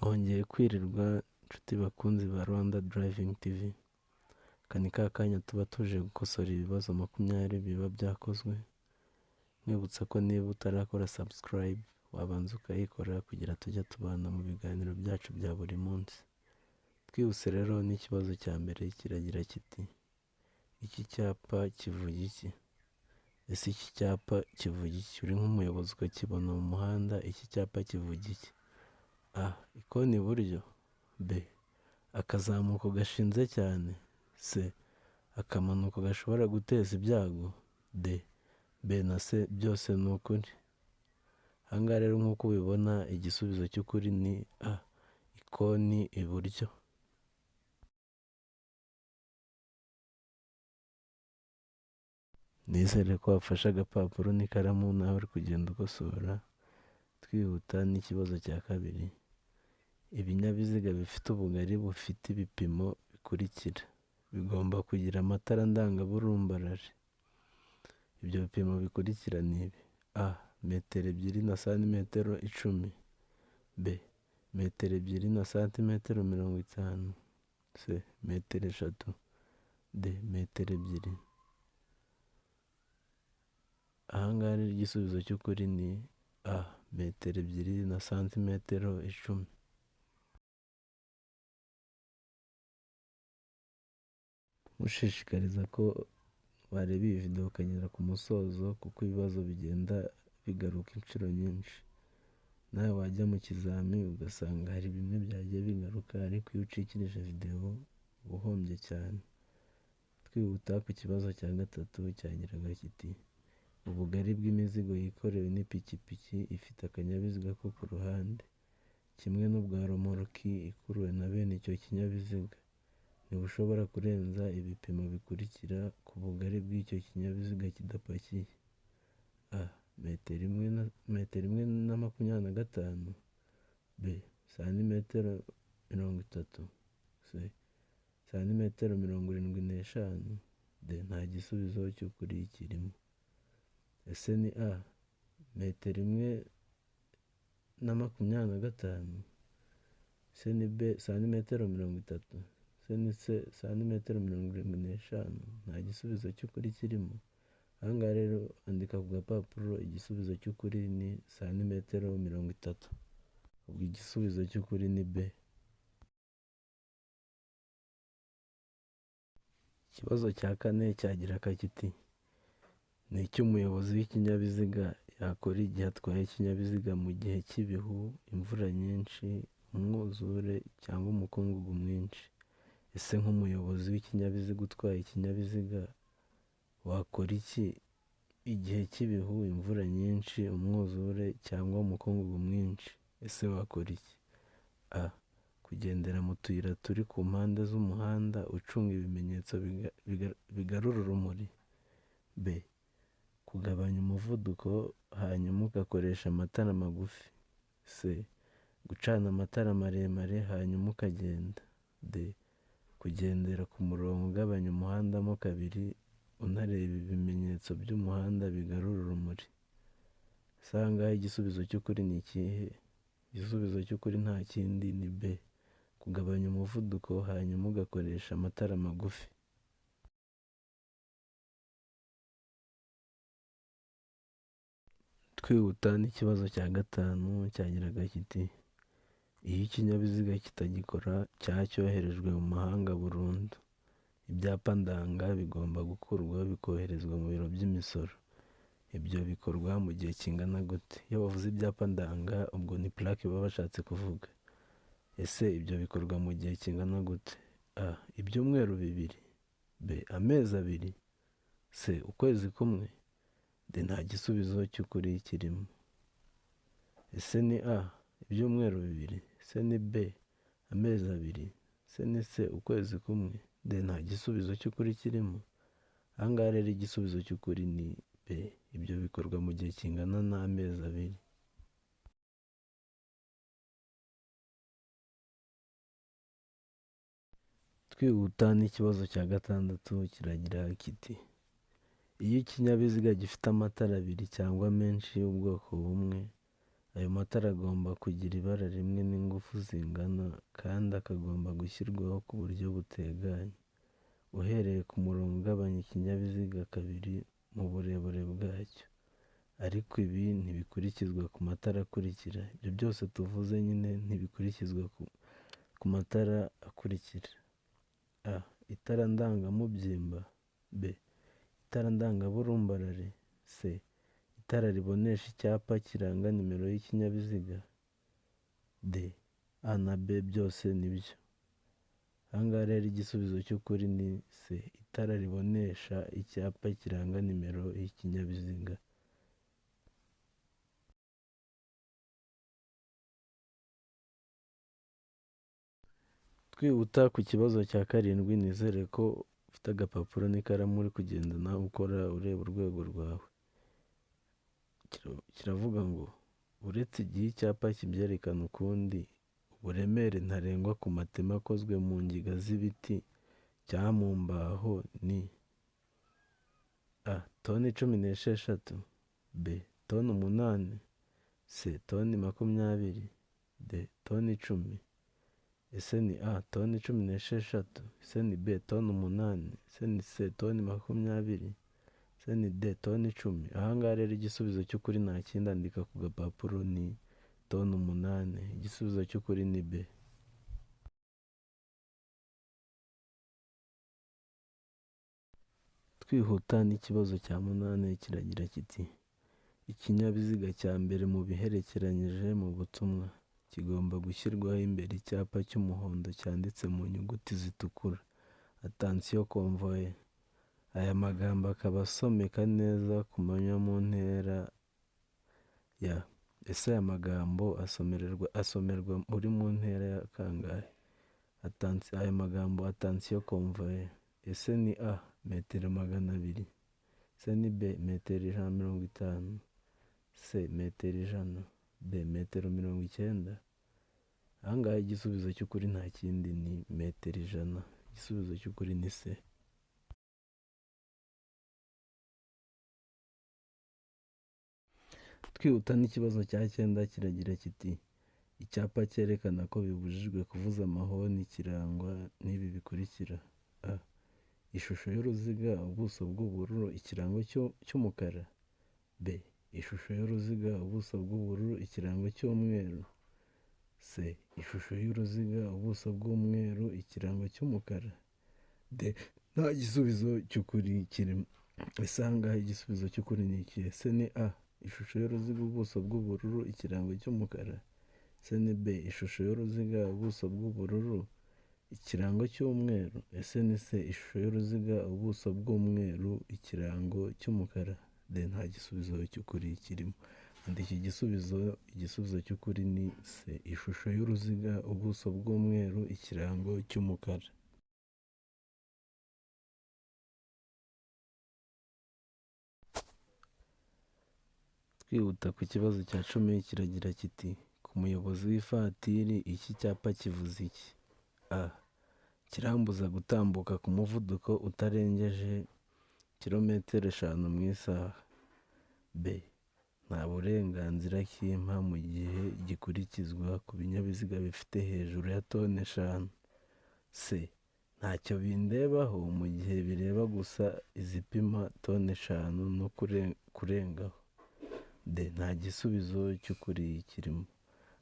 Mwongeye kwirirwa nshuti bakunzi ba Rwanda Driving TV, aka ni ka kanya tuba tuje gukosora ibibazo 20 biba byakozwe, nkwibutsa ko niba utarakora subscribe wabanza ukayikora kugira tujye tubana mu biganiro byacu bya buri munsi. Twihuse rero n'ikibazo cya mbere kiragira kiti: iki cyapa kivuga iki? Ese iki cyapa kivuga iki? Uri nk'umuyobozi ukakibona mu muhanda, iki cyapa kivuga iki? A. Ikoni iburyo. B. Akazamuko gashinze cyane. C. Akamanuko gashobora guteza ibyago. D. B na C byose ni ukuri. Aha ngaha rero nk'uko ubibona, igisubizo cy'ukuri ni A. Ikoni iburyo. Nizere ko wafashe agapapuro n'ikaramu nawe uri kugenda ukosora. Twihuta n'ikibazo cya kabiri. Ibinyabiziga bifite ubugari bufite ibipimo bikurikira bigomba kugira amatara ndangaburumbarare. Ibyo bipimo bikurikira ni ibi: A. Metero 2 na santimetero 10. B. Metero 2 na santimetero 50. C. Metero 3. D. Metero 2. Aha ngaha rero igisubizo cy'ukuri ni A. Metero 2 na santimetero 10. Mushishikariza ko wareba iyi video ukagera ku musozo, kuko ibibazo bigenda bigaruka inshuro nyinshi. Nawe wajya mu kizami ugasanga hari bimwe byagiye bigaruka, ariko iyo ucikirije video uba uhombye cyane. Twihuta ku kibazo cya gatatu cyagiraga kiti: ubugari bw'imizigo yikorewe n'ipikipiki ifite akanyabiziga ko ku ruhande, kimwe n'ubwa romoroki ikuruwe na bene icyo kinyabiziga, ntibushobora kurenza ibipimo bikurikira ku bugari bw'icyo kinyabiziga kidapakiye: A. Metero 1 na 25. B. Santimetero 30. C. Santimetero 75. D. Nta gisubizo cy'ukuri kirimo. Ese ni A. Metero 1 na 25. C ni B. Santimetero 30. C ni C. Santimetero 75. Nta gisubizo cy'ukuri kirimo. Aha ngaha rero andika ku gapapuro, igisubizo cy'ukuri ni santimetero 30. Ubwo igisubizo cy'ukuri ni B. Ikibazo cya kane cyagiraga kiti: ni iki umuyobozi w'ikinyabiziga yakora igihe atwaye ikinyabiziga mu gihe cy'ibihu, imvura nyinshi, umwuzure cyangwa umukungugu mwinshi? Ese nk'umuyobozi w'ikinyabiziga utwaye ikinyabiziga wakora iki igihe cy'ibihu, imvura nyinshi, umwuzure cyangwa umukungugu mwinshi? Ese wakora iki? A. Kugendera mu tuyira turi ku mpande z'umuhanda ucunga ibimenyetso bigarura urumuri. B. Kugabanya umuvuduko hanyuma ugakoresha amatara magufi. C. Gucana amatara maremare hanyuma ukagenda. D. Kugendera ku murongo ugabanya umuhanda mo kabiri unareba ibimenyetso by'umuhanda bigarura urumuri. Ese aha ngaha igisubizo cy'ukuri ni ikihe? Igisubizo cy'ukuri nta kindi ni B. Kugabanya umuvuduko hanyuma ugakoresha amatara magufi. Twihuta n'ikibazo cya gatanu cyagiraga kiti: iyo ikinyabiziga kitagikora cyaba cyoherejwe mu mahanga burundu, ibyapa ndanga bigomba gukurwaho bikoherezwa mu biro by'imisoro. Ibyo bikorwa mu gihe kingana gute? Iyo bavuze ibyapa ndanga ubwo ni plaque baba bashatse kuvuga. Ese ibyo bikorwa mu gihe kingana gute? A. Ibyumweru 2. B. Amezi 2. C. Ukwezi kumwe. D. Nta gisubizo cy'ukuri kirimo. Ese ni A. Ibyumweru 2. C ni B. Amezi 2. C ni C. Ukwezi kumwe. D. Nta gisubizo cy'ukuri kirimo. Aha ngaha rero igisubizo cy'ukuri ni B. Ibyo bikorwa mu gihe kingana n'amezi 2. Twihuta n'ikibazo cya gatandatu kiragira kiti: iyo ikinyabiziga gifite amatara 2 cyangwa menshi y'ubwoko bumwe, Ayo matara agomba kugira ibara rimwe n'ingufu zingana kandi akagomba gushyirwaho ku buryo buteganye, uhereye ku murongo ugabanya ikinyabiziga kabiri mu burebure bwacyo. Ariko ibi ntibikurikizwa ku matara akurikira. Ibyo byose tuvuze nyine ntibikurikizwa ku matara akurikira: A. Itara ndangamubyimba, B. Itara ndangaburumbarare, C. Itara ribonesha icyapa kiranga nimero y'ikinyabiziga, D. A na B byose ni byo. Aha ngaha rero igisubizo cy'ukuri ni C. Itara ribonesha icyapa kiranga nimero y'ikinyabiziga. Twihuta ku kibazo cya 7, nizere ko ufite agapapuro n'ikaramu uri kugenda nawe ukora ureba urwego rwawe. Kiravuga ngo uretse igihe icyapa kibyerekana ukundi, uburemere ntarengwa ku mateme akozwe mu ngiga z'ibiti cyangwa mu mbaho ni A. Toni 16, B. Toni 8, C. Toni 20, D. Toni 10. Ese ni A. Toni 16, ese ni B. Toni 8, ese ni C. Toni 20, ese ni D. Toni 10. Aha ngaha rero igisubizo cy'ukuri nta kindi, andika ku gapapuro ni toni 8. Igisubizo cy'ukuri ni B. Twihuta n'ikibazo cya 8 kiragira kiti: ikinyabiziga cya mbere mu biherekeranyije mu butumwa kigomba gushyirwaho imbere icyapa cy'umuhondo cyanditse mu nyuguti zitukura attention convoy. Aya magambo akaba asomeka neza ku manywa mu ntera ya. Ese aya magambo asomerwa uri mu ntera ya kangahe? Aya magambo attention convoy. Ese ni A. Metero 200, ese ni B. Metero 150, C. Metero 100, D. Metero 90. Aha ngaha igisubizo cy'ukuri nta kindi ni metero 100. Igisubizo cy'ukuri ni C. Twihuta n'ikibazo cya 9 kiragira kiti: icyapa cyerekana ko bibujijwe kuvuza amahoni kirangwa n'ibi bikurikira: A. Ishusho y'uruziga, ubuso bw'ubururu, ikirango cy'umukara, B. Ishusho y'uruziga, ubuso bw'ubururu, ikirango cy'umweru, C. Ishusho y'uruziga, ubuso bw'umweru, ikirango cy'umukara, D. Nta gisubizo cy'ukuri kirimo. Ese aha ngaha igisubizo cy'ukuri ni iki? Ese ni A. Ishusho y'uruziga, ubuso bw'ubururu, ikirango cy'umukara, ese ni B. Ishusho y'uruziga, ubuso bw'ubururu, ikirango cy'umweru, ese ni C. Ishusho y'uruziga, ubuso bw'umweru, ikirango cy'umukara, D. Nta gisubizo cy'ukuri kirimo. Andika igisubizo. Igisubizo cy'ukuri ni C. Ishusho y'uruziga, ubuso bw'umweru, ikirango cy'umukara. Twihuta ku kibazo cya 10 kiragira kiti: ku muyobozi w'ivatiri iki cyapa kivuze iki? A. Kirambuza gutambuka ku muvuduko utarengeje kilometero 5 mu isaha. B. Nta burenganzira kimpa mu gihe gikurikizwa ku binyabiziga bifite hejuru ya toni 5. C. Ntacyo bindebaho mu gihe bireba gusa izipima toni 5 no kurengaho. D. Nta gisubizo cy'ukuri kirimo.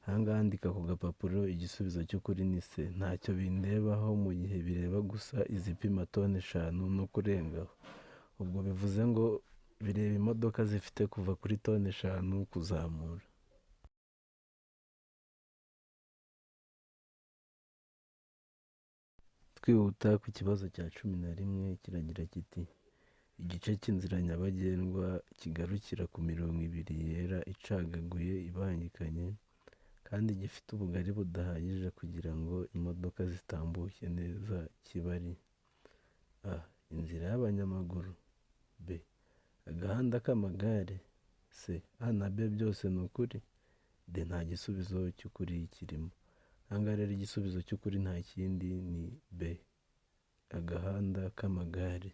Aha ngaha andika ku gapapuro igisubizo cy'ukuri ni C. Ntacyo bindebaho mu gihe bireba gusa izipima toni 5 no kurengaho. Ubwo bivuze ngo bireba imodoka zifite kuva kuri toni 5 kuzamura. Twihuta ku kibazo cya 11 kiragira kiti: igice cy'inzira nyabagendwa kigarukira ku mirongo 2 yera icagaguye ibangikanye kandi gifite ubugari budahagije kugira ngo imodoka zitambuke neza kiba ari: A. Inzira y'abanyamaguru, B. Agahanda k'amagare, C. A na B byose ni ukuri, D. Nta gisubizo cy'ukuri kirimo. Aha ngaha rero igisubizo cy'ukuri nta kindi ni B. Agahanda k'amagare.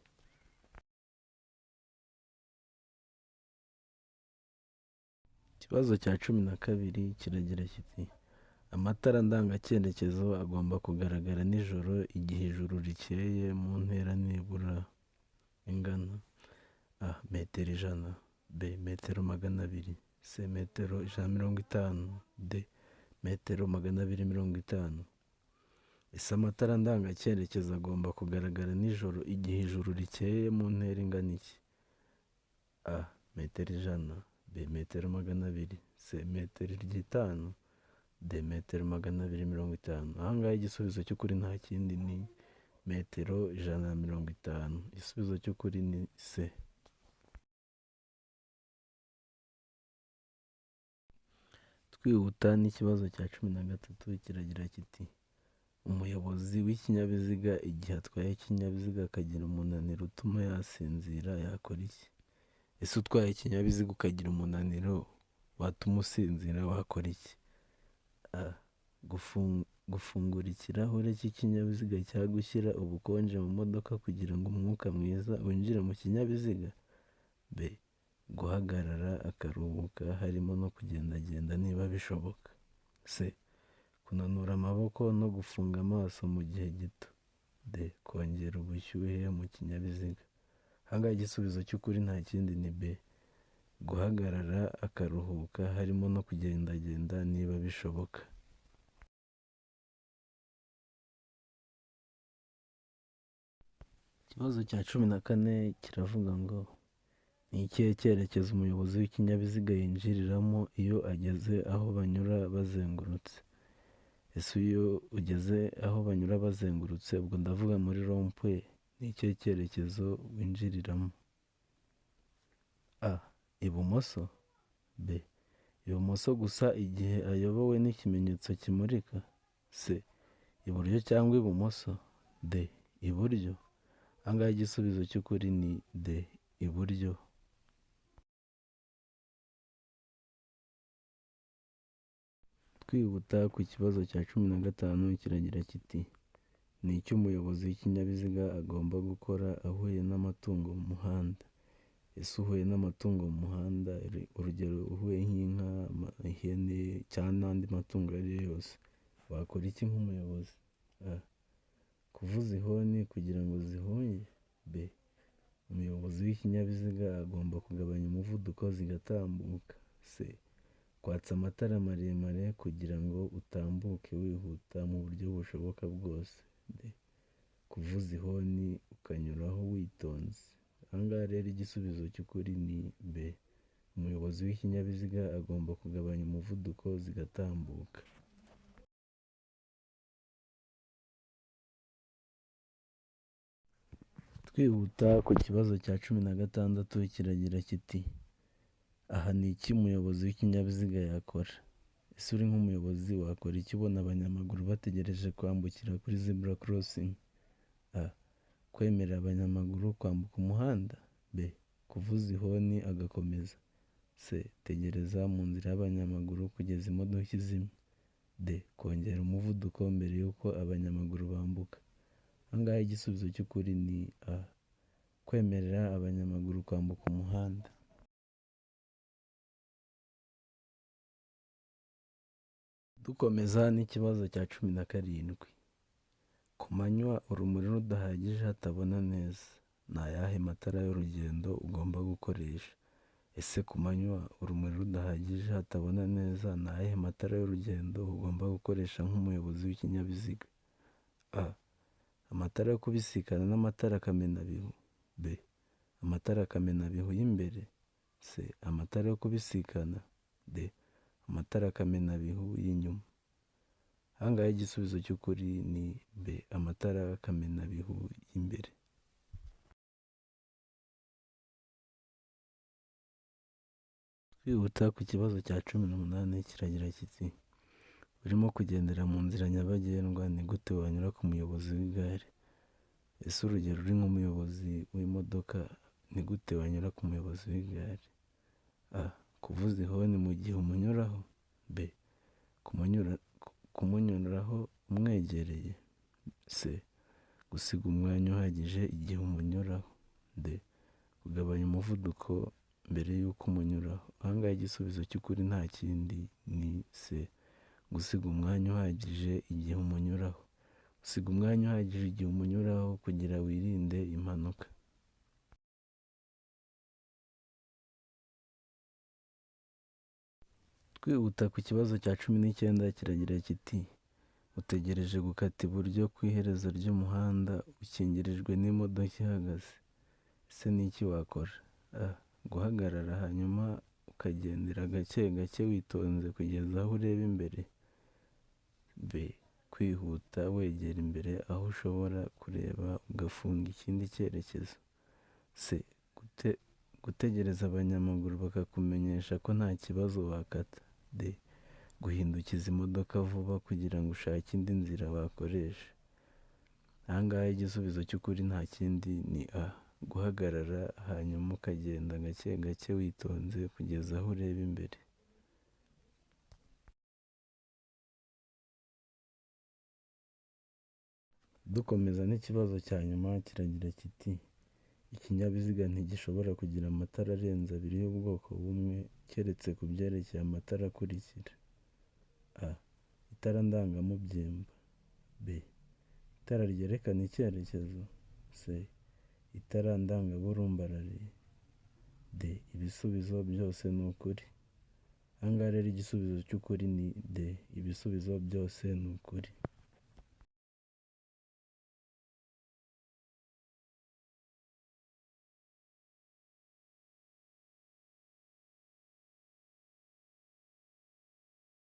Ikibazo cya 12 kiragira kiti: amatara ndangacyerekezo agomba kugaragara nijoro igihe ijuru rikeye mu ntera nibura ingana: A metero 100, B metero 200, C metero 150, D metero 250. Ese amatara ndangacyerekezo agomba kugaragara nijoro igihe ijuru rikeye mu ntera ingana iki? A metero 100, B metero 200, C metero 5, D metero 250. Aha ngaha igisubizo cy'ukuri nta kindi ni metero 150. Igisubizo cy'ukuri ni C. Twihuta n'ikibazo cya 13 kiragira kiti: umuyobozi w'ikinyabiziga igihe atwaye ikinyabiziga akagira umunaniro utuma yasinzira yakora iki? Ese utwaye ikinyabiziga ukagira umunaniro watuma usinzira wakora iki? A gufungura ikirahure cy'ikinyabiziga cyangwa gushyira ubukonje mu modoka kugira ngo umwuka mwiza winjire mu kinyabiziga. B guhagarara akaruhuka harimo no kugendagenda niba bishoboka. C kunanura amaboko no gufunga amaso mu gihe gito. D kongera ubushyuhe mu kinyabiziga. Aha ngaha igisubizo cy'ukuri nta kindi ni B guhagarara akaruhuka harimo no kugendagenda niba bishoboka. Ikibazo cya 14 kiravuga ngo: ni ikihe cyerekezo umuyobozi w'ikinyabiziga yinjiriramo iyo ageze aho banyura bazengurutse? Ese iyo ugeze aho banyura bazengurutse, ubwo ndavuga muri rompwe, ni ikihe cyerekezo winjiriramo? A ibumoso, B ibumoso gusa igihe ayobowe n'ikimenyetso kimurika, C iburyo cyangwa ibumoso, D iburyo. Aha ngaha igisubizo cy'ukuri ni D iburyo. Twihuta ku kibazo cya 15 kiragira kiti: ni iki umuyobozi w'ikinyabiziga agomba gukora ahuye n'amatungo mu muhanda? Ese uhuye n'amatungo mu muhanda, urugero uhuye nk'inka, ihene cyangwa n'andi matungo ayo ari yo yose, wakora iki nk'umuyobozi? A kuvuza ihoni kugira ngo zihunge, B umuyobozi w'ikinyabiziga agomba kugabanya umuvuduko zigatambuka, C kwatsa amatara maremare kugira ngo utambuke wihuta mu buryo bushoboka bwose, D kuvuza ihoni ukanyuraho witonze. Aha ngaha rero igisubizo cy'ukuri ni B umuyobozi w'ikinyabiziga agomba kugabanya umuvuduko zigatambuka. Twihuta ku kibazo cya 16 kiragira kiti: aha ni iki umuyobozi w'ikinyabiziga yakora? Ese uri nk'umuyobozi wakora iki ubona abanyamaguru bategereje kwambukira kuri zebra crossing? A kwemerera abanyamaguru kwambuka umuhanda, B kuvuza ihoni agakomeza, C tegereza mu nzira y'abanyamaguru kugeza imodoka izimye, D kongera umuvuduko mbere y'uko abanyamaguru bambuka. Aha ngaha igisubizo cy'ukuri ni A kwemerera abanyamaguru kwambuka umuhanda. Dukomeza n'ikibazo cya 17. Ku manywa urumuri rudahagije hatabona neza, ni ayahe matara y'urugendo ugomba gukoresha? Ese ku manywa urumuri rudahagije hatabona neza, ni ayahe matara y'urugendo ugomba gukoresha nk'umuyobozi w'ikinyabiziga? A amatara yo kubisikana n'amatara kamenabihu, B amatara kamenabihu y'imbere, C amatara yo kubisikana, D amatara kamenabihu y'inyuma. Aha ngaha igisubizo cy'ukuri ni B amatara kamenabihu y'imbere. Twihuta ku kibazo cya 18 kiragira kiti: urimo kugendera mu nzira nyabagendwa, ni gute wanyura ku muyobozi w'igare? Ese urugero uri nk'umuyobozi w'imodoka, ni gute wanyura ku muyobozi w'igare? A kuvuza ihoni mu gihe umunyuraho, B kumunyuraho umwegereye, C gusiga umwanya uhagije igihe umunyuraho, D kugabanya umuvuduko mbere y'uko umunyuraho? Aha ngaha igisubizo cy'ukuri nta kindi ni C. Gusiga umwanya uhagije igihe umunyuraho. Usiga umwanya uhagije igihe umunyuraho kugira wirinde impanuka. Twihuta ku kibazo cya 19 kiragira kiti utegereje gukata iburyo ku iherezo ry'umuhanda ukingirijwe n'imodoka ihagaze. Ese ni iki wakora? A. Guhagarara hanyuma ukagendera gake gake witonze kugeza aho ureba imbere. B. Kwihuta wegera imbere aho ushobora kureba ugafunga ikindi cyerekezo. C. Gutegereza abanyamaguru bakakumenyesha ko nta kibazo wakata. D. Guhindukiza imodoka vuba kugira ngo ushake indi nzira wakoresha. Aha ngaha igisubizo cy'ukuri nta kindi ni A. Guhagarara hanyuma ukagenda gake gake witonze kugeza aho ureba imbere. Dukomeza n'ikibazo cya nyuma kiragira kiti ikinyabiziga ntigishobora kugira amatara arenze abiri y'ubwoko bumwe keretse ku byerekeye amatara akurikira: A. Itara ndangamubyimba. B. Itara ryerekana icyerekezo. C. Itara ndangaburumbarare. D. Ibisubizo byose ni ukuri. Aha ngaha rero igisubizo cy'ukuri ni D. Ibisubizo byose ni ukuri.